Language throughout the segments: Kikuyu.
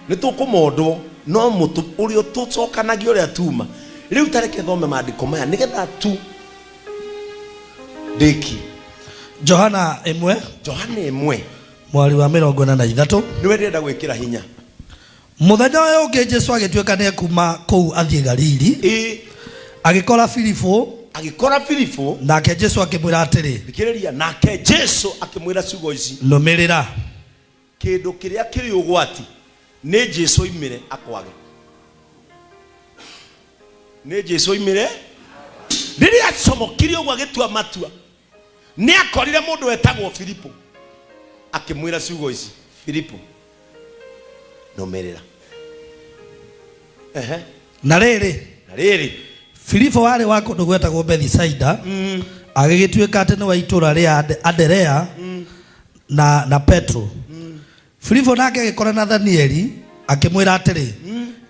Nĩ tũkũmondwo no mũtũ ũrĩa tũcokanagia ũrĩa tuma. Rĩu ta reke thome maandĩko maya nĩgetha tu ndĩkie. Johana 1. Johana 1. Mwari wa 43. Nĩwe ndĩrenda gwĩkĩra hinya. Mũthenya ũyũ ũngĩ Jesu agĩtuĩka nĩ ekuma kũu athiĩ Galili. Agĩkora Filipu. Agĩkora Filipu. Nake Jesu akĩmwĩra atĩrĩ, Thikĩrĩria, nake Jesu akĩmwĩra ciugo ici, nũmĩrĩra. Kĩndũ kĩrĩa kĩrĩ ũgwati nĩ Jesu oimĩre akwage. Nĩ Jesu oimĩre. Rĩrĩa acomokire ũguo agĩtua matua, nĩ akorire mũndũ wetagwo Filipo, akĩmwĩra ciugo ici, Filipo, nũmĩrĩra. Ehe. Na rĩrĩ, Na rĩrĩ, Filipo warĩ wa kũndũ gwetagwo Bethisaida, agĩgĩtuĩka atĩ nĩ wa itũũra rĩa Anderea na Petro. Filipo nake agĩkora Nathanieli akĩmwĩra atĩrĩ,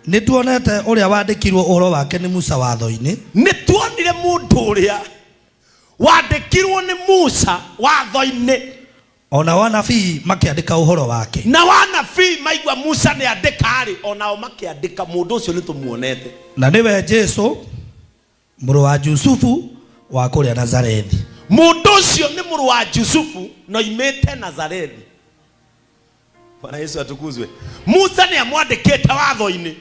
nĩ tuonete ũrĩa wandĩkirwo ũhoro wake nĩ Musa watho-inĩ, Nĩ tuonire mũndũ ũrĩa wandĩkirwo nĩ Musa watho-inĩ, o nao anabii makĩandĩka ũhoro wake. Na wanabii maigua Musa nĩ andĩka-rĩ, o nao makĩandĩka. Mũndũ ũcio nĩ tũmuonete. Na nĩwe Jesu mũrũ wa Jusufu wa kũrĩa Nazarethi. Mũndũ ũcio nĩ mũrũ wa Jusufu na oimĩte Nazarethi. Bwana Yesu atukuzwe. Musa nĩ amwandĩkĩte watho-inĩ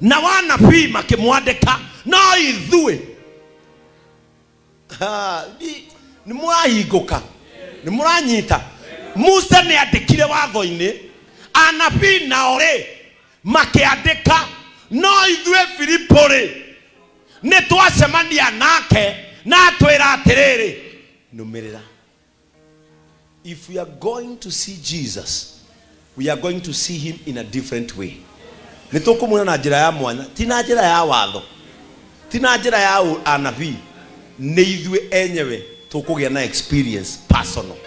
na wanabii makĩmwandĩka, no ithuĩ, ha, nĩ mũrahingũka, nĩ mũranyita. Musa nĩ andĩkire watho-inĩ, anabii nao rĩ makĩandĩka, no ithuĩ Filipo rĩ nĩ twacemania nake na atwĩra atĩrĩrĩ, nũmĩrĩra. If we are going to see Jesus, we are going to see him in a different way. Nĩ tũkũmuona na njĩra ya mwanya, ti na njĩra ya watho, ti na njĩra ya anabii, nĩ ithuĩ enyewe tũkũgĩa na experience personal.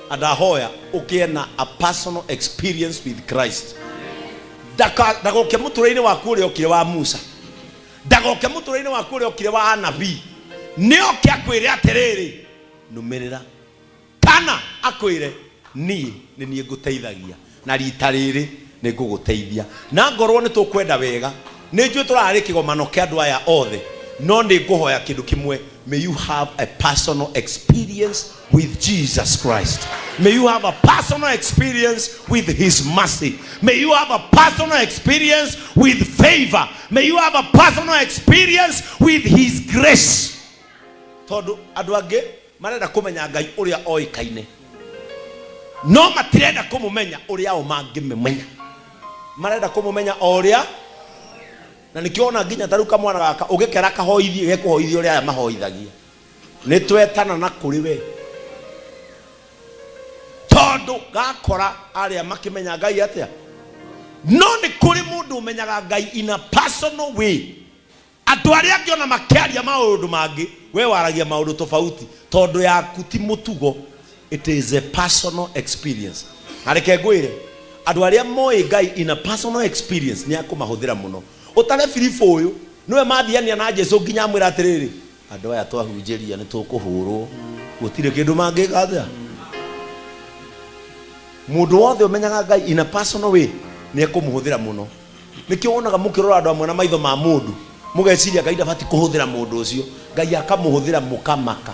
Na ndahoya ũgĩe na a personal experience with Christ. Ndagoke mũtũrĩre-inĩ waku ũrĩa okire wa Musa, ndagoke mũtũrĩre-inĩ waku ũrĩa okire wa anabii, nĩ oke akwĩre atĩrĩrĩ, nũmĩrĩra, kana akwĩre, niĩ nĩ niĩ ngũteithagia na rita rĩrĩ nĩ ngũgũteithia. Na ngorwo nĩ tũkwenda wega, nĩ njũĩ tũrarĩ kĩgomano kĩa andũ aya othe, no nĩ ngũhoya kĩndũ kĩmwe: may you have a personal experience with Jesus Christ. May you have a personal experience with his mercy. May you have a personal experience with favor. May you have a personal experience with his grace. Tondũ andũ angĩ marenda kũmenya Ngai ũrĩa oĩkaine, no matirenda kũmũmenya ũrĩa o mangĩmũmenya. Marenda kũmũmenya o ũrĩa, na nĩkĩo ona nginya ta rĩu kamwana gaka ũgĩkera kahoithie, gekũhoithia ũrĩa aya mahoithagia. Nĩ twetana na kũrĩ we, tondũ gakora arĩa makĩmenya Ngai atĩa. No nĩ kũrĩ mũndũ ũmenyaga Ngai in a personal way. Andũ arĩa angĩ ona makĩaria maũndũ mangĩ, we waragia maũndũ tofauti, tondũ yaku ti mũtugo, it is a personal experience. Na reke ngwĩre, andũ arĩa moĩ Ngai in a personal experience nĩ akũmahũthĩra mũno. Ũtare Filipo ũyũ, nĩwe mathiania na Jesu nginya amwĩra atĩrĩrĩ, andũ aya twahunjĩria nĩ tũkũhũrwo, gũtirĩ kĩndũ mangĩka atĩa. Mũndũ wothe ũmenyaga Ngai in a personal way nĩ ekũmũhũthĩra mũno. Nĩkĩo wonaga mũkĩrora andũ amwe na maitho ma mũndũ, mũgeciria Ngai ndabati kũhũthĩra mũndũ ũcio, Ngai akamũhũthĩra mũkamaka.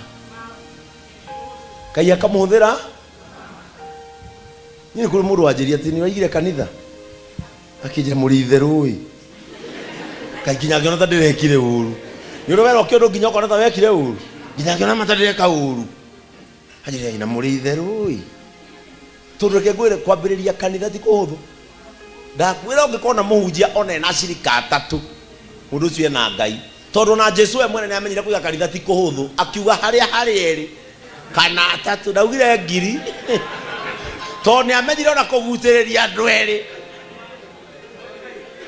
Ngai akamũhũthĩra. Niĩ nĩ kũrĩ mũndũ wanjĩria atĩ nĩ waigire kanitha, akĩnjĩra mũrĩ itherũ ĩ. Ngai nginya ngĩona ta ndĩrekire ũru. Nĩ ũrĩ werwo kĩũndũ nginya ũkona ta wekire ũru? Nginya ngĩona ma ta ndĩreka ũru. Anjĩra na mũrĩ itherũ ĩ. Tondũ reke ngwĩre, kwambĩrĩria kanitha ti kũhũthũ. Ndakwĩra ũngĩkona mũhunjia ona ena acirika atatũ, mũndũ ũcio ena Ngai. Tondũ ona Jesu we mwene nĩ amenyire kũiga kanitha ti kũhũthũ, akiuga harĩa harĩ erĩ kana atatũ, ndaugire ngiri. Tondũ nĩ amenyire ona kũgucĩrĩria andũ erĩ.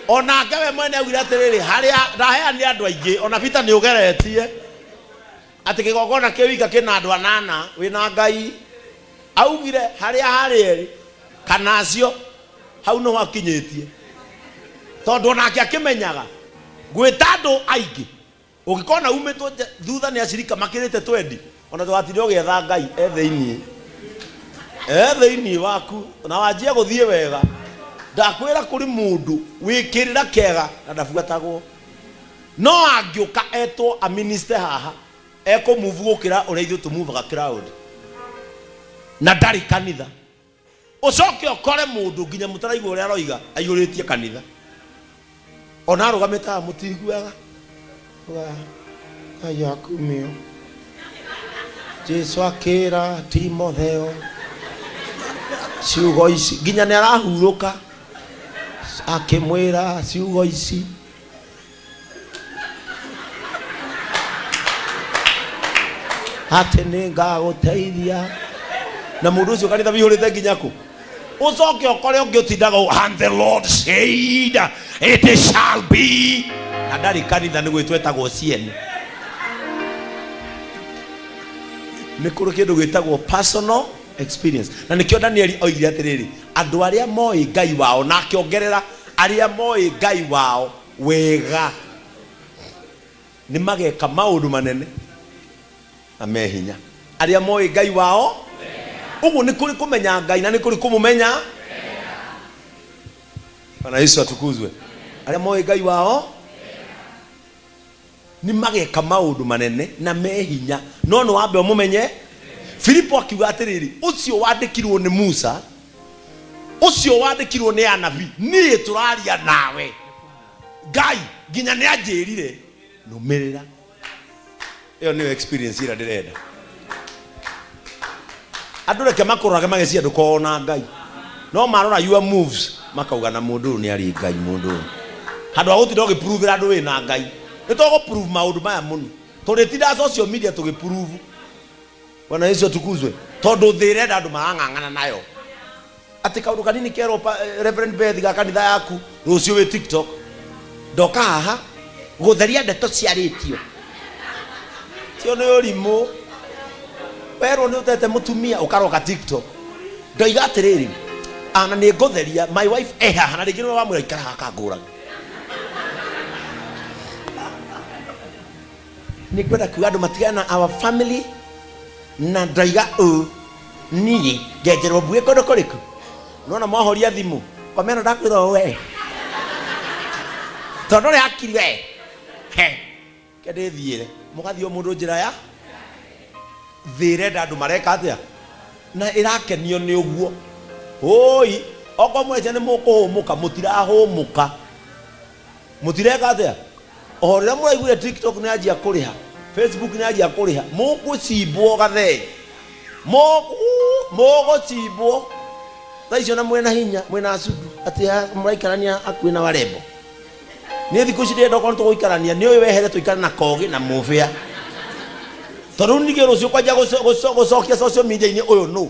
Onake we mwene augire atĩrĩrĩ, harĩa ndaheanire andũ aingĩ, ona Peter nĩ ũgeretie atĩ kĩgongona kĩu wika kĩna andũ anana wĩna Ngai. Augire harĩa harĩ erĩ kana acio, hau nĩho akinyĩtie, tondũ onake akĩmenyaga gwĩta andũ aingĩ ũngĩkona umĩtwo thutha nĩ acirika makĩrĩte twendi, ona ndũgatinde ũgĩetha Ngai, e thĩiniĩ, e thĩiniĩ waku, na wanjie gũthiĩ wega. Ndakwĩra kũrĩ mũndũ wĩ kĩrĩra kĩega na ndabuatagwo, no angĩũka etwo aminister haha, ekũmove gũkĩra ũrĩa ithuĩ tũmuvaga crowd, na ndarĩ kanitha. Ũcoke ũkore mũndũ nginya mũtaraigua ũrĩa aroiga aiyũrĩtie kanitha, ona arũgamĩte haha mũtiguaga. Ngai akumio. Jesu akĩra Timotheo ciugo ici, nginya nĩ arahurũka akĩmwĩra ciugo ici. Atĩ nĩ ngagũteithia na mũndũ ũcio kanitha wĩihũrĩte nginya kũ. Ũcoke ũkore ũngĩ ũtindaga ũũ, "And the Lord said it shall be," na ndarĩ kanitha. Nĩ gwĩtwo etagwo ciene. Nĩ kũrĩ kĩndũ gĩtagwo personal experience, na nĩkĩo Danieli oigire atĩrĩrĩ, andũ arĩa moĩ Ngai wao, na akĩongerera arĩa moĩ Ngai wao wega nĩ mageka maũndũ manene na me hinya. Arĩa moĩ Ngai wao ũguo. Nĩ kũrĩ kũmenya Ngai na nĩ kũrĩ kũmũmenya. Bwana Yesu atukuzwe. Arĩa moĩ Ngai wao nĩ mageka maũndũ manene na me hinya, no nĩ wambe ũmũmenye. Filipo akiuga atĩrĩrĩ, ũcio wandĩkirwo nĩ Musa, ũcio wandĩkirwo nĩ anabii, niĩ tũraria nawe. Ngai nginya nĩ anjĩrire nũmĩrĩra. Ĩyo nĩyo experience ĩrĩa ndĩrenda. Andũ reke makũrorage magĩcia ndũkorwo na Ngai, no marora your moves makauga na mũndũ ũyũ nĩ arĩ Ngai. Mũndũ ũyũ, handũ ha gũtinda ũgĩpruvĩra andũ wĩna Ngai, nĩ tũgũprove maũndũ maya mũno, tũrĩtinda social media tũgĩprove. Bwana Yesu atukuzwe. Tondũ thĩ ĩrenda andũ marang'ang'ana nayo, atĩ kaũndũ kanini kerwo Reverend Beth ga kanitha yaku, rũciũ wĩ TikTok, ndoka haha gũtheria ndeto ciarĩtio. Cio nĩ ũrimũ. Werwo nĩ ũtete mũtumia, ũkaroka TikTok, ndoiga atĩrĩrĩ, ana nĩ ngũtheria my wife e haha, na rĩngĩ nĩwe wamwĩra ikara haha kangũraga. Nĩ ngwenda kuga andũ matigane na our family, na ndoiga ũũ, niĩ ngenjerwo mbuĩ kũndũ kũrĩkũ. Nona mwahoria thimũ komena, ndakwĩra ũũ we, tondũ ndũrĩ hakiri we, he ke ndĩthiĩre. Mũgathiĩ o mũndũ njĩra ya thĩ ĩrenda andũ mareka atĩa, na ĩrakenio nĩ ũguo. Ũi, okorwo mwecia nĩ mũkũhũmũka, mũtirahũmũka, mũtireka atĩa. O rĩrĩa mũraiguire TikTok nĩ yanjia kũrĩha, Facebook nĩ yanjia kũrĩha, mũgũcimbwo gathee, mũgũcimbwo thaa icio, na mwĩna hinya, mwĩna acudu atĩ mũraikarania hakuhĩ na warembo. Niĩ thikũ ici ndĩrenda okorwo nĩtũgũikarania nĩ ũyũ wehere, tũikare na kogĩ na mũbĩa, tondũ rĩu ningĩ rũciũ kwanjia gũcokia social media-inĩ, ũyũ nũ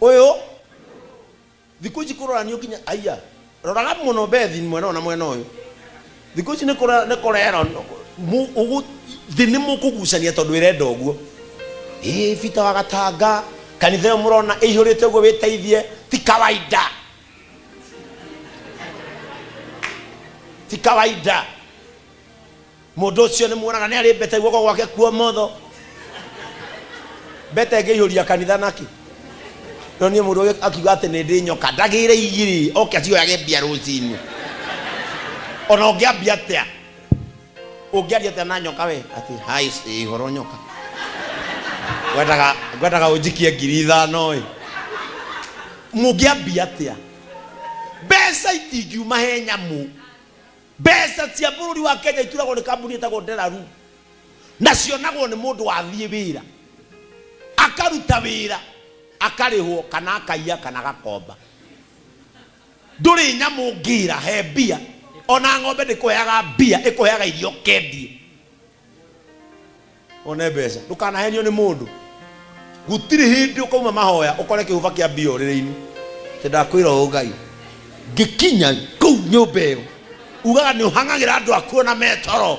ũyũ. Thikũ ici kũroranio nginya aya roraga mũno bethi mwena ũyũ na mwena ũyũ. Thikũ ici nĩ kũrerwo thĩ nĩ mũkũgucania, tondũ ĩrenda ũguo. Ĩ Bita wa Gatanga, kanitha ĩyo mũrona ĩihũrĩte ũguo wĩteithie, ti kawaida, ti kawaida. Mũndũ ũcio nĩ muonaga nĩ arĩ mbete guoko gwake kuomotho, mbete ĩngĩihũria kanitha naki. No niĩ mũndũ ũyũ akiuga atĩ nĩ ndĩ nyoka, ndagĩre igĩrĩ oke acioyage mbia rũcinĩ. Ona ũngĩambia atĩa, ũngĩaria atĩa na nyoka we, atĩ hai ihoro nyoka, ngwendaga ngwendaga ũnjikie 5,000 ĩ. Mũngĩambia atĩa? Mbeca itingiuma he nyamũ. Mbeca cia bũrũri wa Kenya ituragwo nĩ kambuni ĩtagwo Delaru, na cionagwo nĩ mũndũ wathiĩ wĩra, akaruta wĩra akarĩhwo, kana akaiya, kana agakomba. Ndũrĩ nyamũ ũngĩra he mbia. Ona ng'ombe ndĩkũheaga mbia, ĩkũheaga irio ũkendie one mbeca. Ndũkanahenio nĩ mũndũ. Gũtirĩ hĩndĩ ũkauma mahoya ũkore kĩhũba kĩa mbia ũrĩrĩ-inĩ. Atĩ ndakwĩra ũũ, Ngai ngĩkinya kũu nyũmba ĩyo ugaga nĩ ũhang'agĩra andũ akuo na metoro,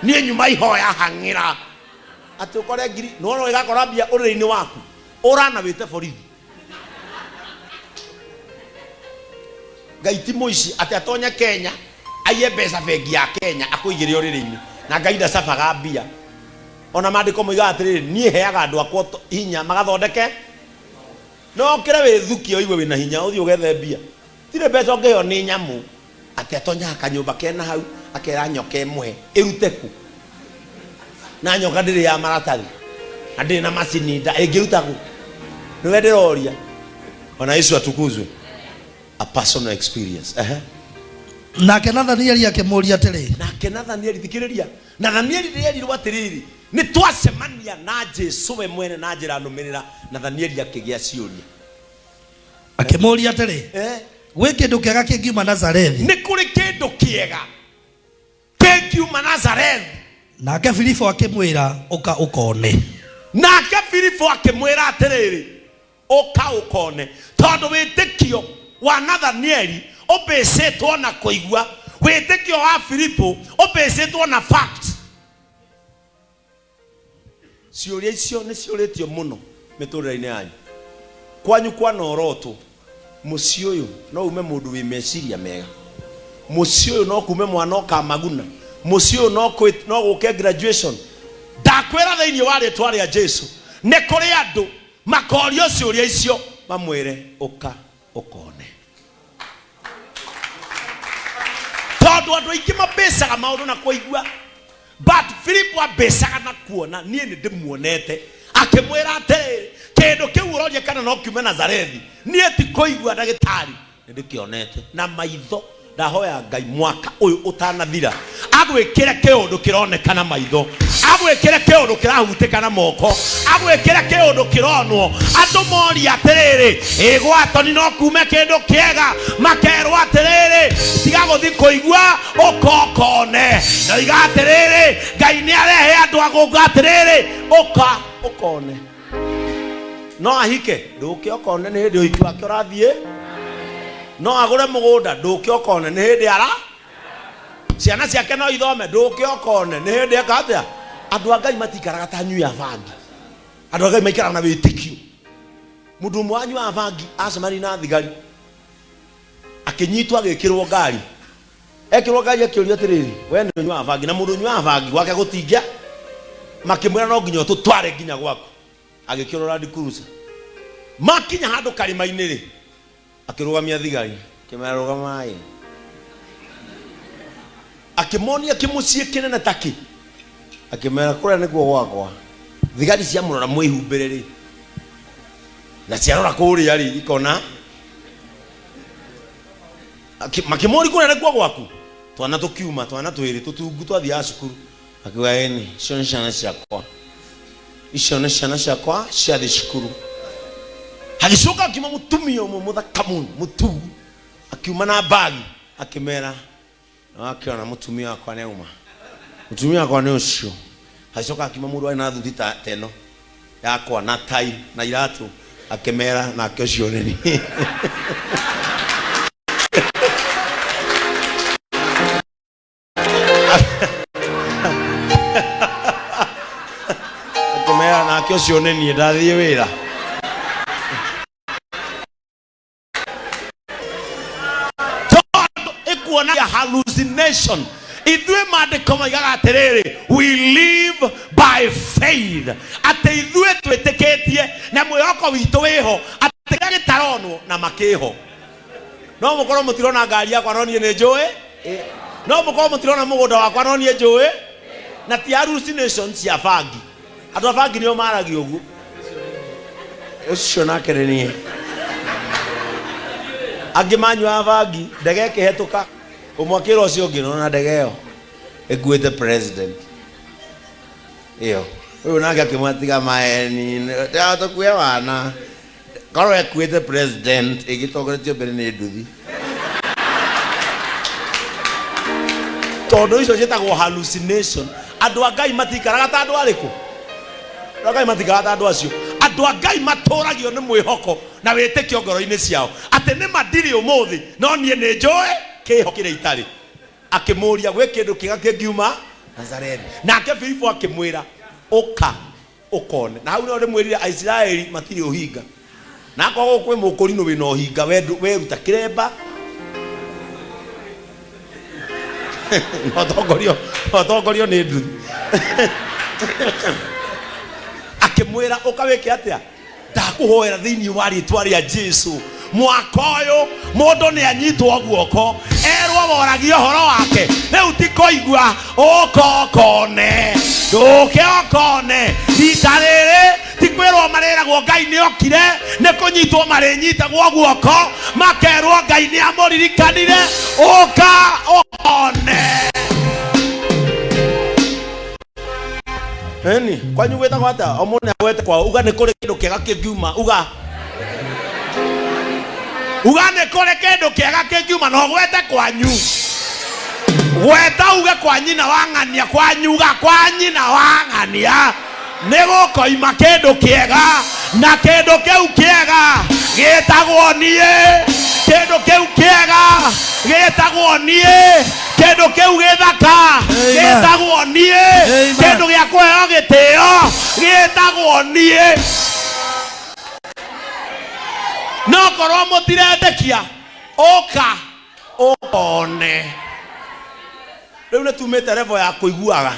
niĩ nyuma ihoya hang'ĩra atĩ ũkore ngiri nĩwona ĩgakora mbia ũrĩrĩ-inĩ waku, ũrana wĩte borithi. Ngai ti mũici atĩ atonye Kenya aiye mbeca bengi ya Kenya akũigĩre ũrĩrĩ-inĩ. Na Ngai ndacabaga mbia. Ona maandĩko moigaga atĩrĩrĩ, niĩ heaga andũ akwa hinya magathondeke. No ũkĩre wĩthukie ũigue wĩna hinya ũthiĩ ũgethe mbia. Tirĩ mbeca ũngĩheo nĩ nyamũ atĩ atonyaga kanyũmba kena hau akera nyoka ĩmũhe ĩrute kũ na nyoka ndĩrĩ ya maratathi na ndĩrĩ na macini nda ĩngĩruta kũ nĩwe ndĩroria ona Yesu atukuzwe a personal experience ehe Nake Nathanieli akĩmũũria atĩrĩ, nake Nathanieli thikĩrĩria Nathanieli rĩerirwo atĩrĩrĩ nĩ twacemania na Jesu we mwene na njĩra nũmĩrĩra Nathanieli akĩgĩa ciũria akĩmũũria atĩrĩ, eh gwĩ kĩndũ kĩega kĩngiuma Nazarethi? Nĩ kũrĩ kĩndũ kĩega kĩngiuma Nazarethi? Nake Filipo akĩmwĩra, ũka ũkone. Nake Filipo akĩmwĩra atĩrĩrĩ, ũka ũkone. Tondũ wĩtĩkio wa Nathanieli ũbĩcĩtwo na kũigua, wĩtĩkio wa Filipo ũbĩcĩtwo na fact. Ciũria icio nĩ ciũrĩtio mũno mĩtũrĩre-inĩ yanyu. Kwanyu kwanorotwo, mũciĩ ũyũ no ume mũndũ wĩ meciria mega, mũciĩ ũyũ no kume mwana ũkamaguna, mũciĩ ũyũ no kwĩ, no gũke graduation. Ndakwĩra thĩinĩ wa rĩtwa rĩa Jesu, nĩ kũrĩ andũ makorio ciũria icio mamwĩre ũka ũkone. Tondũ andũ aingĩ mabĩcaga maũndũ na kũigua, but Philip ambĩcaga na kuona. Niĩ nĩ ndĩmuonete akĩmwĩra atĩrĩrĩ, kĩndũ kĩu ũroria kana no kiume Nazarethi, niĩ ti kũigua ndagĩtarĩ, nĩ ndĩkĩonete na maitho. Ndahoya Ngai mwaka ũyũ ũtanathira agwĩkĩre kĩũndũ kĩroneka na maitho, agwĩkĩre kĩũndũ kĩrahutĩka na moko, agwĩkĩre kĩũndũ kĩronwo. Andũ moria atĩrĩrĩ, ĩgwatoni no kume kĩndũ kĩega, makerwo atĩrĩrĩ, tiga gũthi kũigua ũkokone. Na iga atĩrĩrĩ, Ngai nĩ arehe andũ agũka atĩrĩrĩ, ũka ũkone. No ahike, ndũke ũkone nĩ hĩndĩ ũhiki wake ũrathiĩ. No agũre mũgũnda, ndũke ũkone nĩ hĩndĩ ara ciana ciake no ithome, ndũke ũkone nĩ hĩndĩ eka atĩa. Andũ a Ngai matikaraga ta nyui ya bangi, andũ a Ngai maikaraga na wĩtĩkio. Mũndũ ũmwe wa nyui ya bangi acemania na thigari akĩnyitwo agĩkĩrwo ngari, ekĩrwo ngari akĩũrio atĩrĩrĩ, we nĩ ũnyuaga bangi? Na mũndũ ũnyuaga bangi gwake gũtingĩa, makĩmwĩra no nginya ũtũtware nginya gwaku. Agĩkĩrwo Land Cruiser, makinya handũ karĩma-inĩ rĩ, akĩrũgamia thigari akĩmera rũgamai, akĩmonia kĩmũciĩ kĩnene takĩ, akĩmera kũrĩa nĩkuo gwakwa. Thigari ciamũrora mwĩhumbĩre rĩ, na ciarora kũrĩa rĩ, ikona makĩmũri kũrĩa nĩkuo gwaku. Twana tũkiuma, twana twĩrĩ tũtungu twathiaga cukuru, akiuga ĩni, icio nĩ ciana ciakwa, icio nĩ ciana ciakwa ciathiĩ cukuru. Hagĩcoka akiuma mũtumia ũmwe mũthaka mũno mũtungu, akiuma na mbagi, akĩmera wakĩona mũtumia wakwa nĩ auma, mũtumia wakwa nĩ ũcio. Hagĩcoka akiuma mũndũ warĩ na thuti ta ĩno yakwa na tai na iratũ, akĩmera nake ũcio nĩ niĩ. Akĩmera nake ũcio nĩ niĩ, ndathiĩ wĩra. Tondũ ĩkuonagia hallucination. Ithuĩ maandĩko maigaga atĩrĩrĩ, we live by faith, atĩ ithuĩ twĩtĩkĩtie na mwĩhoko witũ wĩho atĩ kĩrĩa gĩtaronwo na makĩho. No mũkorwo mũtirona ngari yakwa, no niĩ nĩ njũĩ. No mũkorwo mũtirona mũgũnda wakwa, no niĩ njũĩ. Na ti hallucination cia bangi. Andũ a bangi nĩo maragia ũguo. Ũcio nake nĩ niĩ. Angĩ manyuaga bangi, ndege ĩkĩhetũka, ũmwe akĩra ũcio ũngĩ, nona ndege ĩyo ĩkuĩte president ĩyo. Ũyũ nake akĩmwĩra tiga maheni, tiga tũkue wana. Korwo ekuĩte president ĩgĩtongoretio mbere nĩ nduthi. Tondũ icio ciĩtagwo hallucination. Andũ a Ngai matikaraga ta andũ arĩkũ? Andũ a Ngai matikaraga ta andũ acio. Andũ a Ngai matũragio nĩ mwĩhoko na wĩtĩkio ngoro-inĩ ciao atĩ nĩ ma ndirĩ ũmũthĩ, no niĩ nĩ njũĩ kĩho kĩrĩa itarĩ. Akĩmũria, gwĩ kĩndũ kĩega kĩngiuma Nazarethi? Nake Filipo akĩmwĩra, ũka ũkone. Na hau nĩho ndĩmwĩrire Aisiraeli matirĩ ũhinga. Na akorwo gũkũ kwĩ mũkũrinũ wĩna ũhinga, weruta kĩremba na ũtongorio, na ũtongorio nĩ nduthi. Akĩmwĩra ũka wĩke atĩa? Ndakũhoera thĩinĩ wa rĩtwa rĩa Jesu, mwaka ũyũ mũndũ nĩ anyitwo guoko erwo woragia ũhoro wake. Rĩu ti kũigua ũka ũkone, ndũke ũkone. Rita rĩrĩ ti kwĩrwo marĩragwo Ngai nĩ okire, nĩ kũnyitwo marĩnyitagwo guoko makerwo Ngai nĩ amũririkanire, ũka ũkone. Eni, kwanyu gwĩtagwo atĩa? O mũndũ nĩagwete kwao. Uga nĩ kũrĩ kĩndũ kĩega kĩngiuma. Uga. Uga nĩ kũrĩ kĩndũ kĩega kĩngiuma na ũgwete kwanyu. Gweta uge kwa nyina wa ng'ania, kwanyu uga kwa nyina wa ng'ania. Nĩ gũkoima kĩndũ kĩega na kĩndũ kĩu kĩega gĩtagwo niĩ. Kĩndũ kĩu kĩega gĩtagwo niĩ. Kĩndũ kĩu gĩthaka Amen. gĩtagwo niĩ. Amen. Kĩndũ gĩa kũheo gĩtĩo gĩtagwo niĩ. No korwo mũtiretĩkia, ũka ũkone. Rĩu nĩ tumĩte level ya kũiguaga.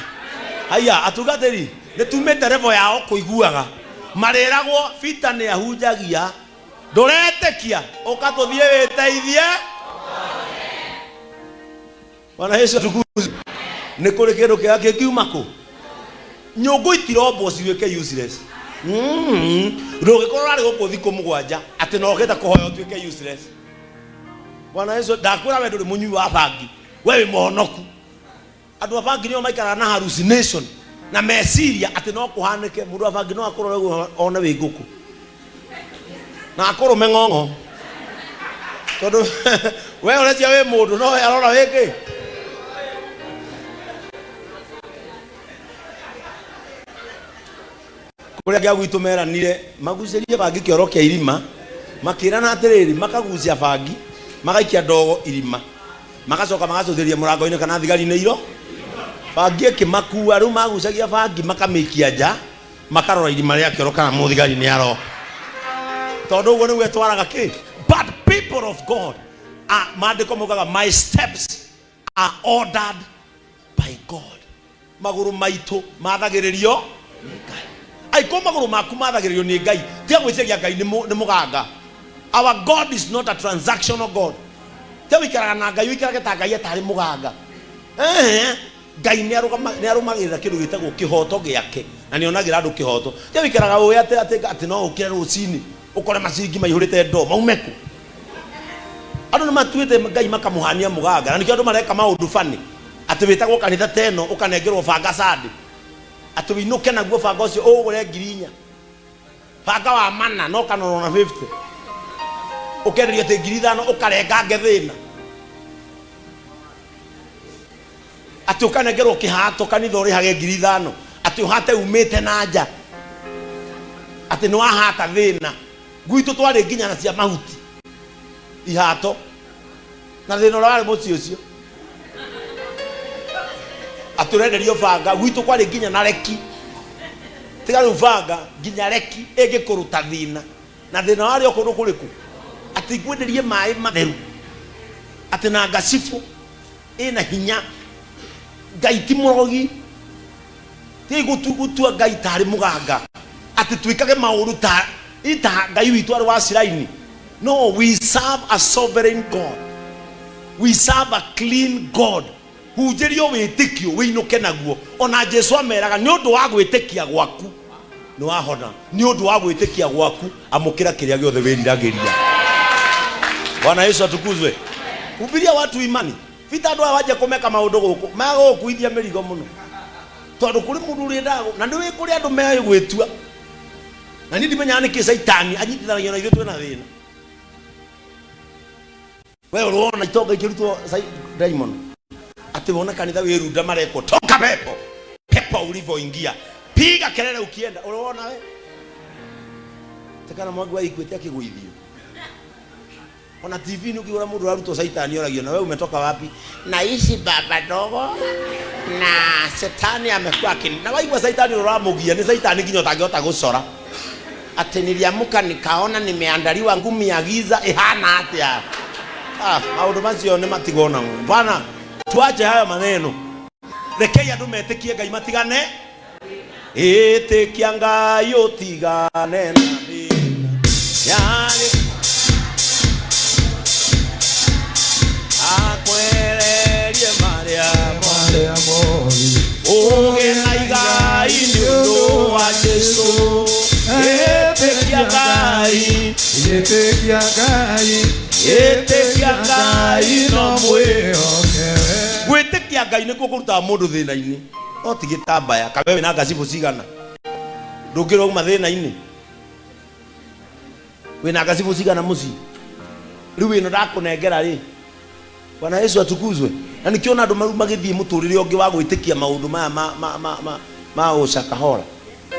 Haiya, atungatĩri, nĩ tumĩte level yao kũiguaga. Marĩragwo Peter nĩ ahunjagia, ndũretĩkia, ũka tũthiĩ wĩteithie. Bwana Yesu atukuzwe. Nĩ kũrĩ kĩndũ kĩega kĩngiuma kũ? Nyũngũ itirombwo cituĩke useless. Ndũngĩkorwo ũrarĩ gũkũ thikũ mũgwanja atĩ na ũkĩte kũhoya ũtuĩke useless. Bwana Yesu, ndakwĩra we ndũrĩ mũnyui wa bangi, we wĩ mũhonoku. Andũ a bangi nĩo maikaraga na hallucination na meciria atĩ no kũhanĩke mũndũ wa bangi no akũrore ũguo one wĩ ngũkũ na akũrũme ng'ong'o, tondũ we ũrecia wĩ mũndũ no we arona wĩ kĩ. Kũrĩa angĩ a gwitũ meranire magucĩrie bangi kĩoro kĩa irima, makĩrana atĩrĩrĩ, makagucia bangi magaikia ndogo irima, magacoka magacũthĩria mũrango-inĩ kana thigari nĩ iro bangi ĩkĩmakua. Rĩu magucagia bangi makamĩikia nja, makarora irima rĩa kĩoro kana mũthigari nĩ aroka, tondũ ũguo nĩguo ĩtwaraga kĩ. But people of God, maandĩko maugaga, "My steps are ordered by God." Magũrũ maitũ mathagĩrĩrio nĩ Ngai. Angĩkorwo magũrũ maku mathagĩrĩrio nĩ Ngai, tiga gwĩciria Ngai nĩ mũganga. Our God is not a transactional God. Tiga gũikaraga na Ngai ũikarage ta Ngai atarĩ mũganga. Ehe, Ngai nĩ arũmagĩrĩra kĩndũ gĩtagwo kĩhoto gĩake na nĩ onagĩra andũ kĩhoto. Tiga gũikaraga ũĩ atĩ no ũkĩre rũcinĩ ũkore maciringi maihũrĩte ndoo, maume kũ? Andũ nĩ matuĩte Ngai makamũhania mũganga, na nĩkĩo andũ mareka maũndũ bani atĩ wĩtagwo kanitha ta ĩno ũkanengerwo banga sande, atĩ wĩinũke naguo banga ũcio ũgũre 4,000, banga wa mana no kanorwo na 50, ũkenderio atĩ 5,000, ũkarengange thĩna, atĩ ũkanengerwo kĩhato kanitha ũrĩhage 5,000, atĩ ũhate umĩte na nja, atĩ nĩ wahata thĩna. Gwitũ twarĩ nginya na cia mahuti ihato na thĩna ũrĩa warĩ mũciĩ ũcio atĩ ũrenderio banga. Gwitũ kwarĩ nginya na reki. Tiga rĩu banga, nginya reki ĩngĩkũruta thĩna na thĩna warĩ o kũndũ kũrĩkũ, atĩ ngwenderie maĩ matheru atĩ na ngacibũ ĩna hinya. Ngai ti mũrogi. Tigai gũtua Ngai tarĩ mũganga, atĩ twĩkage maũndũ ta ita Ngai witũ arĩ wa ciraini. No, we serve a sovereign God, we serve a clean God. Hunjĩrio wĩtĩkio wĩinũke naguo. Ona Jesu ameraga, nĩ ũndũ wa gwĩtĩkia gwaku nĩ wahona, nĩ ũndũ wa gwĩtĩkia gwaku amũkĩra kĩrĩa gĩothe wĩriragĩria. Bwana Yesu atukuzwe. Hubiria watu imani. Peter, andũ aya wanjia kũmeka maũndũ gũkũ magũgũkuithia mĩrigo mũno, tondũ kũrĩ mũndũ ũrĩendaga na nĩ kũrĩ andũ meĩ gwĩtua, na niĩ ndimenyaga nĩkĩ caitani anyitithanagia na ithuĩ twĩna thĩna. We ũrona itonga ikĩrutwo daimon, atĩ wona kanitha wĩrunda marekwo toka pepo pepo, ulivyoingia piga kelele ukienda. Ũrona we tekana mwangi wa Equity akĩgũithio ona TV nĩ ũkĩgũra mũndũ ũrarutwo caitani oragio, "Na wewe umetoka wapi?" "Naishi baba dogo na shetani amekuwa akini." Na waigua caitani ũramũgia nĩ caitani nginya ũtangĩhota gũcora, atĩ "Niliamka nikaona nimeandaliwa ngumi ya giza ĩhana atĩa." Ah, maũndũ macio nĩ matigwo namo bana. Tuache hayo maneno, rekei andũ metĩkie Ngai matigane. Ĩtĩkia Ngai ũtigane na thĩna. Yarĩ akwererie marĩa Marĩa moru. Ũgĩ na igai nĩ ũndũ wa Jesũ. Ĩtĩkia Ngai, Ĩtĩkia Ngai, ĩtĩkia Ngai no mwĩhoke we. Gwĩtĩkia Ngai nĩkuo kũrutaga mũndũ thĩna-inĩ, no ti gĩtambaya. Kawe wĩna ngacibũ cigana, ndũngĩrwo uma thĩna-inĩ. Wĩna ngacibũ cigana mũciĩ, rĩu ĩno ndakũnengera rĩ. Bwana Yesu atukuzwe. Na nĩkĩo ona andũ maru magĩthiĩ mũtũrĩre ũngĩ wa gwĩtĩkia maũndũ maya ma ma ma ma ma ũcakahora,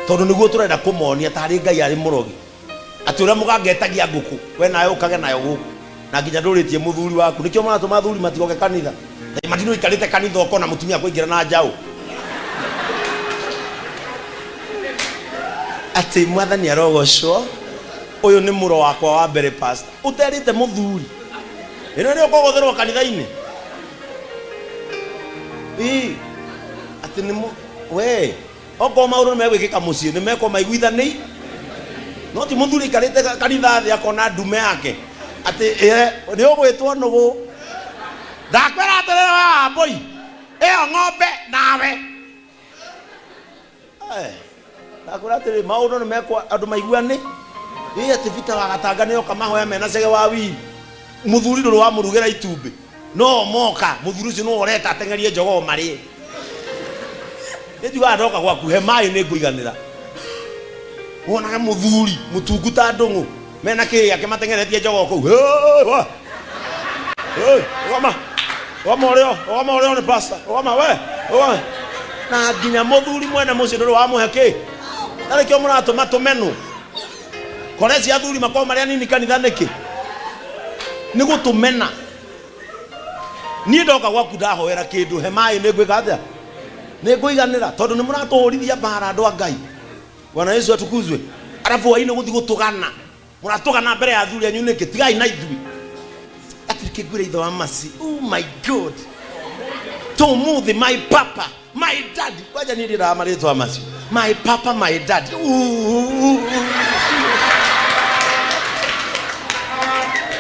tondũ nĩguo tũrenda kũmonia tarĩ Ngai arĩ mũrogi, atĩ ũrĩa mũganga etagia ngũkũ we nawe ũkage nayo gũkũ, na nginya ndũrĩtie mũthuri waku. Nĩkĩo maratũma athuri matigoke kanitha. Na imagine ũikarĩte kanitha ũkona mũtumia kũingĩra na njaũ, atĩ mwathani arogocwo, ũyũ nĩ mũro wakwa wa mbere pastor, ũterĩte mũthuri. Ĩno nĩ ũkũgũthĩrwo kanitha-inĩ. Ĩĩ, atĩ nĩ we okorwo maũndũ nĩ megwĩkĩka mũciĩ nĩ mekwo maiguithanĩi, no ti mũthuri aikarĩte kanitha thĩ akona ndume yake atĩ nĩ ũgwĩtwo nũgũ. Ndakwĩra atĩrĩrĩ we Wambũi, ĩyo ng'ombe nawe. Ndakwĩra atĩrĩrĩ, maũndũ nĩ mekwo andũ maiguane. Ĩĩ, atĩ Peter wa Gatanga nĩ oka mahoya mena cege wa wiri, mũthuri ndũrĩ wamũrugĩra itumbĩ, no moka mũthuri ũcio no ũreta ateng'erie njogoo marĩe. Nĩ njugaga ndoka gwaku he maĩ nĩ ngũiganĩra. Wonaga mũthuri mũtungu ta ndũng'ũ mena kĩĩ gĩake mateng'eretie njogoo kũu. Hey, wa. Hey, rũgama. Rũgama ũrĩo, rũgama ũrĩo nĩ pastor. Rũgama we, rũgama. Na nginya mũthuri mwene mũciĩ ndũrĩ wamũhe kĩ. Na nĩkĩo mũratũma tũmenwo. Kore cia athuri makorwo marĩ anini kanitha nĩkĩ? Nĩ gũtũmena. Niĩ ndoka gwaku ndahoera kĩndũ he maĩ nĩ ngwĩka atĩa? Nĩ ngũiganĩra, tondũ nĩ mũratũhũrithia mbara andũ a Ngai. Bwana Yesu atukuzwe. Arabu hwainĩ gũthiĩ gũtũgana, mũratũgana mbere ya athuri anyu nĩkĩ? Tigai na ithuĩ. Atĩ kĩngwĩra ithe wa Mercy, oh my God, tũmũthĩ my papa, my daddy. Kwanja niĩ ndiendaga marĩtwa macio, my papa, my daddy.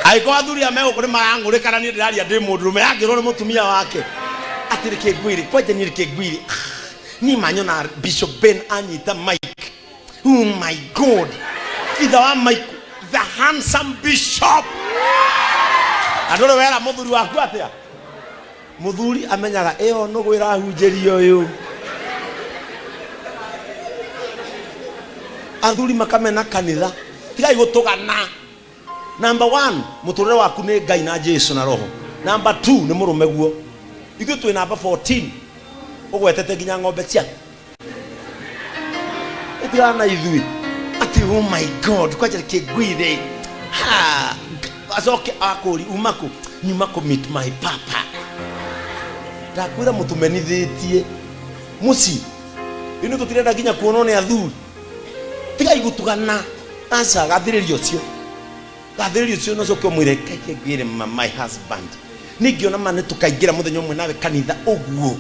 Angĩkorwo athuri aya megũkũ nĩ marang'ũrĩka na niĩ ndĩraria ndĩ mũndũrũme, angĩrwo nĩ mũtumia wake atĩ reke ngwĩre, kwanja niĩ reke ngwĩre, niĩ manyona Bishop Ben anyita mic, oh my God, ithe wa Mike, the handsome bishop. Na ndũrĩ wera mũthuri waku atĩa? Mũthuri amenyaga ĩyo nũgũ ĩrahunjĩrio ũyũ. Athuri makamena kanitha. Tigai gũtũgana. Number 1, mũtũrĩre waku nĩ Ngai na Jesu na Roho. Number 2, nĩ mũrũme guo. Ithuĩ twĩ number 14, ũgwetete nginya ng'ombe ciaku. Ĩtigana na ithuĩ. Atĩ oh my God, kwanja kĩngwire. Ha, acoke akũri uma kũ? Nyuma kũ meet my papa. Ndakwĩra mũtũmenithĩtie mũciĩ. Ithuĩ tũtirenda nginya kuonwo nĩ athuri. Tigai gũtugana. Aca, gathĩrĩria ũcio. Gathĩrĩria ũcio na ũcoke ũmwĩre, reke ngwĩre ma my husband. Nĩngĩona ma nĩ tũkaingĩra mũthenya ũmwe nawe kanitha ũguo.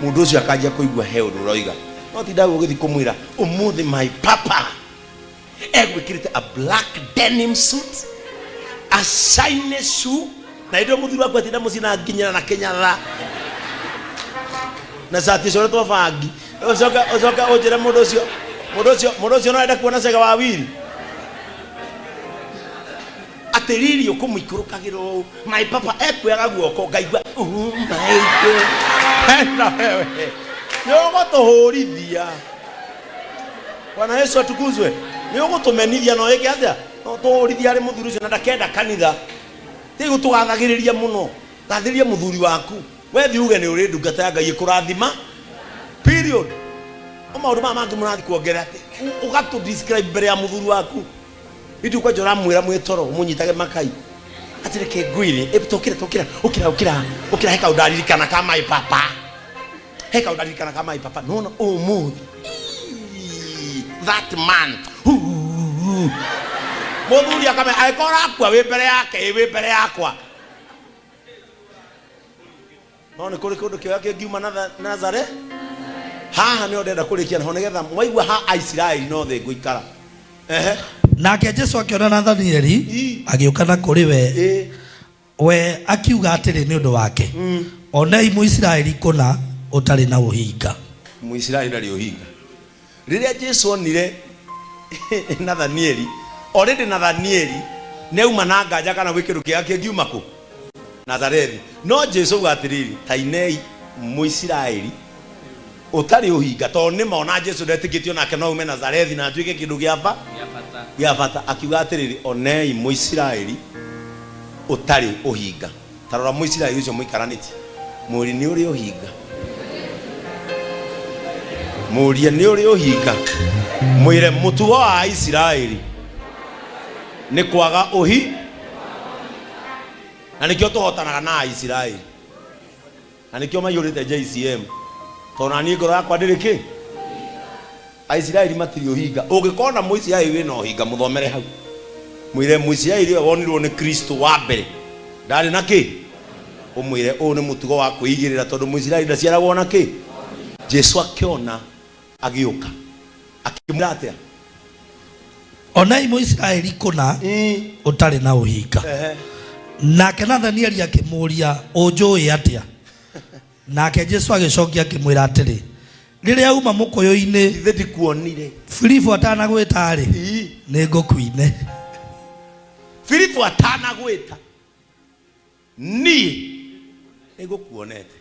Mũndũ ũcio akanjia kũigua he ũndũ ũroiga. No tindaga ũgĩthiĩ kũmwĩra, ũmũthĩ my papa egwĩkĩrĩte a black denim suit, a shiny shoe, na hĩndĩ ĩyo mũthuri waku atinda mũciĩ na nginyĩra na kĩnyatha na cati ĩcoretwo bangi. Ũcoke ũcoke ũnjĩre mũndũ ũcio, mũndũ ũcio, mũndũ ũcio no ende kuona cege wa wiri. Atĩ riri ũkũmũikũrũkagĩra ũũ, my papa ekuoyaga guoko ngaigua, oh my God. Enda wewe. Nĩ ũgũtũhũrithia. Bwana Yesu atukuzwe. Nĩ ũgũtũmenithia no ĩke atĩa? No tũhũrithia harĩ mũthuri ũcio na ndakenda kanitha. Ti gũtũgathagĩrĩria mũno. Gathĩrĩria mũthuri waku. We thiĩ uge nĩ ũrĩ ndungata ya Ngai ĩkũrathima. Period. No maũndũ maya mangĩ mũrathiĩ kuongerera atĩ ũgatũ describe mbere ya mũthuri waku. Ithuĩ kwanja ũramwĩra mwĩ toro ũmũnyitage makai. Atĩ reke ngwĩre, tũkĩra, tũkĩra, ũkĩra, ũkĩra, ũkĩra, he kaũndũ ndaririkana ka my papa. He kaũndũ ndaririkana ka my papa. Nona ũmũthĩ. That man. Mũthuri akame, angĩkorwo ũrakua wĩ mbere yake, ĩ wĩ mbere yakwa. No nĩ kũrĩ kũndũ kĩoya kĩngiuma Nazare. Haha nĩho ndĩrenda kũrĩkia naho nĩgetha mwaigua ha Aisiraeli no thĩ ngũikara. Ehe. Nake Jesu akĩona Nathanieli Ii. agĩũka na kũrĩ we, Ĩ. we akiuga atĩrĩ nĩ ũndũ wake, onei Mũisiraeli kũna ũtarĩ na ũhinga. Mũisiraeli ndarĩ ũhinga. Rĩrĩa Jesu onire Nathanieli, already Nathanieli nĩauma na nganja kana gwĩ kĩndũ kĩega kĩngiuma kũ Nazarethi. No Jesu auga atĩrĩrĩ, tainei Mũisiraeli ũtarĩ ũhinga, tondũ nĩ ma ona Jesu ndetĩkĩtio nake no aume Nazarethi na atuĩke kĩndũ gĩa ba gĩa bata. Akiuga atĩrĩrĩ, onei Mũisiraeli ũtarĩ ũhinga. Ta rora Mũisiraeli ũcio mũikaranĩtie, mwĩri nĩ ũrĩ ũhinga. Mũrie nĩ ũrĩ ũhinga. Mwĩre mũtugo wa Isiraeli nĩ kwaga ũhi, na nĩkĩo tũhotanaga na Aisiraeli, na nĩkĩo maiyũrĩte JCM, tondũ na niĩ ngoro yakwa ndĩrĩ kĩ. Aisiraeli matirĩ ũhinga. Ũngĩkona Mũisiraeli wĩna ũhinga, mũthomere hau, mwĩre Mũisiraeli ũyũ wonirwo nĩ Kristo wa mbere ndarĩ na kĩ. Ũmwĩre ũyũ nĩ mũtugo wa kwĩigĩrĩra, tondũ Mũisiraeli ndaciaragwo na kĩ. Jesu akĩona agĩũka akĩmwĩra atĩa? Onei Mũisiraeli kũna ũtarĩ na ũhinga. Ehe. Nake Nathanieli akĩmũũria, ũnjũĩ atĩa? Nake Jesu agĩcokia akĩmwĩra atĩrĩ, rĩrĩa uma mũkũyũ-inĩ, Ithe ndikuonire Filipo atanagwĩta-rĩ, nĩ ngũkuine. Filipo atanagwĩta niĩ nĩngũkuonete.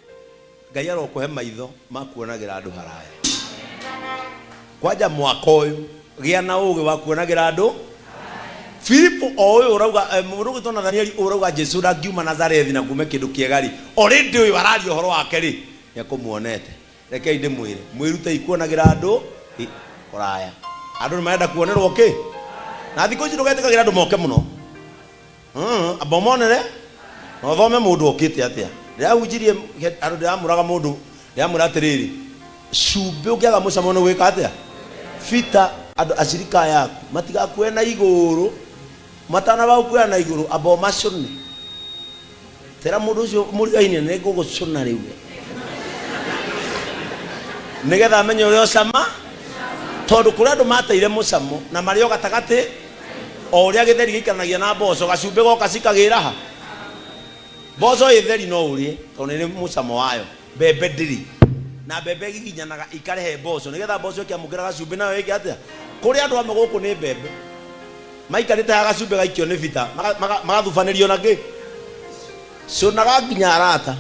Ngai arokũhe maitho ma kuonagĩra andũ haraya. Kwanja mwaka ũyũ gĩa na ũgĩ wa kuonagĩra andũ. Filipo o ũyũ ũrauga, mũndũ ũgwĩtwo Nathanieli ũrauga Jesu ndangiuma Nazarethi na kume kĩndũ kĩega rĩ, already ũyũ araria ũhoro wake rĩ, nĩekũmuonete. Rekei ndĩmwĩre, mwĩrutei kuonagĩra andũ kũraya. Andũ nĩ marenda kuonerwo kĩ, na thikũ ici ndũgetĩkagĩra andũ moke mũno. Amba ũmonere na ũthome mũndũ okĩte atĩa. Ndĩrahunjirie andũ, ndĩramũraga mũndũ, ndĩramwĩra atĩrĩrĩ, cumbĩ ũngĩaga mũcamo nĩ gwĩka atĩa? Bita andũ acirika aya aku matigakuoe na igũrũ, matanaba gũkuoya na igũrũ amba ũmacũne. Tera mũndũ ũcio mũrigaine, nĩ ngũgũcũna rĩu, nĩgetha amenye ũrĩa ũcama, tondũ kũrĩ andũ mateire mũcamo na marĩ o gatagatĩ, o ũrĩa gĩtheri gĩikaranagia na mboco, gacumbĩ goka cikagĩra ha. Mboco ĩ theri no ũrĩe tondũ nĩ ĩrĩ mũcamo wayo. Mbembe ndĩrĩ na mbembe igiginyanaga ikarehe mboco, nĩgetha mboco ĩkĩamũkĩra gacumbĩ nayo ĩke atĩa? Kũrĩ andũ amwe gũkũ nĩ mbembe maikarĩte ha gacumbĩ gaikio nĩ bita, magathubanĩrio na kĩ. Cũnaga nginya arata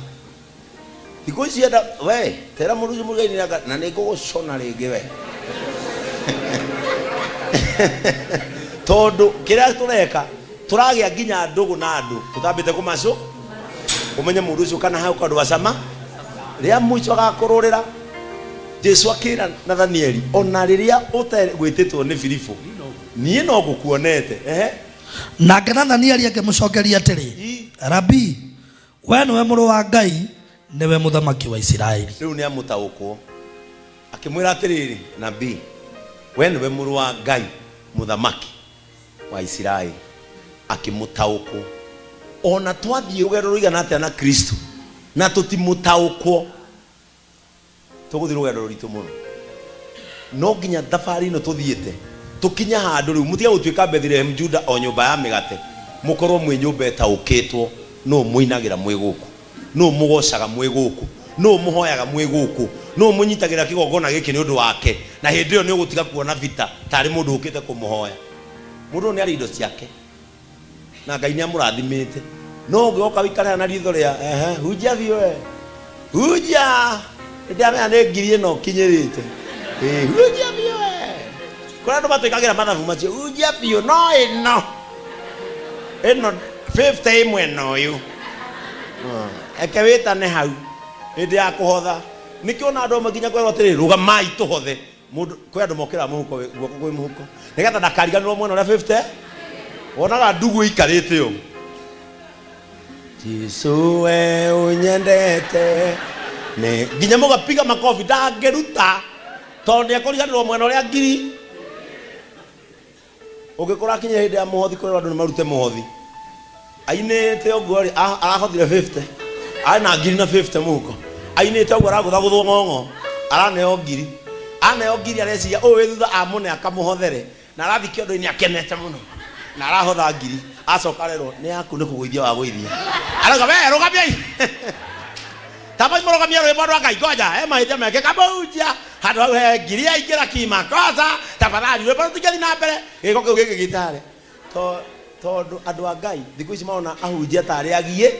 thikũ ici enda we tera mũndũ ũcio mũrigainĩ na nĩ ngũgũcũna rĩngĩ we, tondũ kĩrĩa tũreka tũragĩa nginya ndũgũ na andũ tũtambĩte kũmacũ ũmenye mũndũ ũcio kana hau kaũndũ gacama rĩa mũico agakũrũrĩra. Jesu akĩra Nathanieli, ona rĩrĩa ũtegwĩtĩtwo nĩ Filipo, niĩ no ngũkuonete. Ehe. Nake Nathanieli akĩmũcokeria atĩrĩ, Rabii, we nĩwe mũrũ wa Ngai, nĩwe mũthamaki wa Isiraeli. Rĩu nĩ amũtaũkwo, akĩmwĩra atĩrĩrĩ, nabii, we nĩwe mũrũ wa Ngai, mũthamaki wa Isiraeli. Akĩmũtaũkwo. Ona twathiĩ rũgendo rũigana atĩa na Kristo na tũtimũtaũkwo, tũgũthiĩ rũgendo rũritũ mũno. No nginya thabarĩ ĩno tũthiĩte tũkinye handũ rĩu mũtige gũtuĩka Bethlehem Juda o nyũmba ya mĩgate, mũkorwo mwĩ nyũmba ĩtaũkĩtwo nũ mũinagĩra mwĩ gũkũ, nũ mũgocaga mwĩ gũkũ, nũ mũhoyaga mwĩ gũkũ, nũ mũnyitagĩra kĩgongona gĩkĩ nĩ ũndũ wake. Na hĩndĩ ĩyo nĩ ũgũtiga kuona vita tarĩ mũndũ ũkĩte kũmũhoya. Mũndũ ũyũ nĩ arĩ indo ciake na Ngai nĩ amũrathimĩte, no ũngĩgoka wĩikare na ritho rĩa ehe, hunjia biũ we, hunjia, nĩndĩramenya nĩ ngiri ĩno ũkinyĩrĩte. Ĩĩ, hunjia biũ we. Kũrĩ andũ matwĩkagĩra mathabu macio, hunjia biũ, no ĩno ĩno 50 ĩ mwena ũyũ, eke wĩtane hau hĩndĩ ya kũhotha. Nĩkĩo ona andũ amwe nginya kwĩrwo atĩrĩrĩ, rũgamai tũhothe, mũndũ kwĩ andũ mokĩraga mũhuko, guoko kwĩ mũhuko, nĩgetha ndakariganĩrwo mwena ũrĩa 50. Wonaga ndugu ĩikarĩte ũguo, Jesu we ũnyendete, nĩ nginya mũgapiga makobi, ndangĩruta tondũ nĩekũriganĩrwo mwena ũrĩa ngiri. Ũngĩkora akinyire hĩndĩ ya mũhothi, kwĩrwo andũ nĩ marute mũhothi, ainĩte ũguo rĩ, arahothire 50, arĩ na ngiri na 50 mũhuko, ainĩte ũguo aragũthagũthwo ng'ong'o, araneo ngiri, aneo ngiri, areciria ũyũ wĩ thutha amũne akamũhothere. Na arathiĩ kĩondo-inĩ akenete mũno na arahotha ngiri, acoka arerwo nĩ yaku, nĩ kũgũithia wagũithia. Arauga, we rũgamiai, tambai mũrũgamie rwĩmbo, andũ a Ngai, ngoja he mahĩtia mekĩka, mũhunjia handũ hau he ngiri yaingĩra kimakosa, tafadhali rwĩmbo rũtingĩthiĩ na mbere gĩko kĩu gĩkĩ gĩtarĩ. Tondũ andũ a Ngai thikũ ici marona ahunjia tarĩ agiĩ.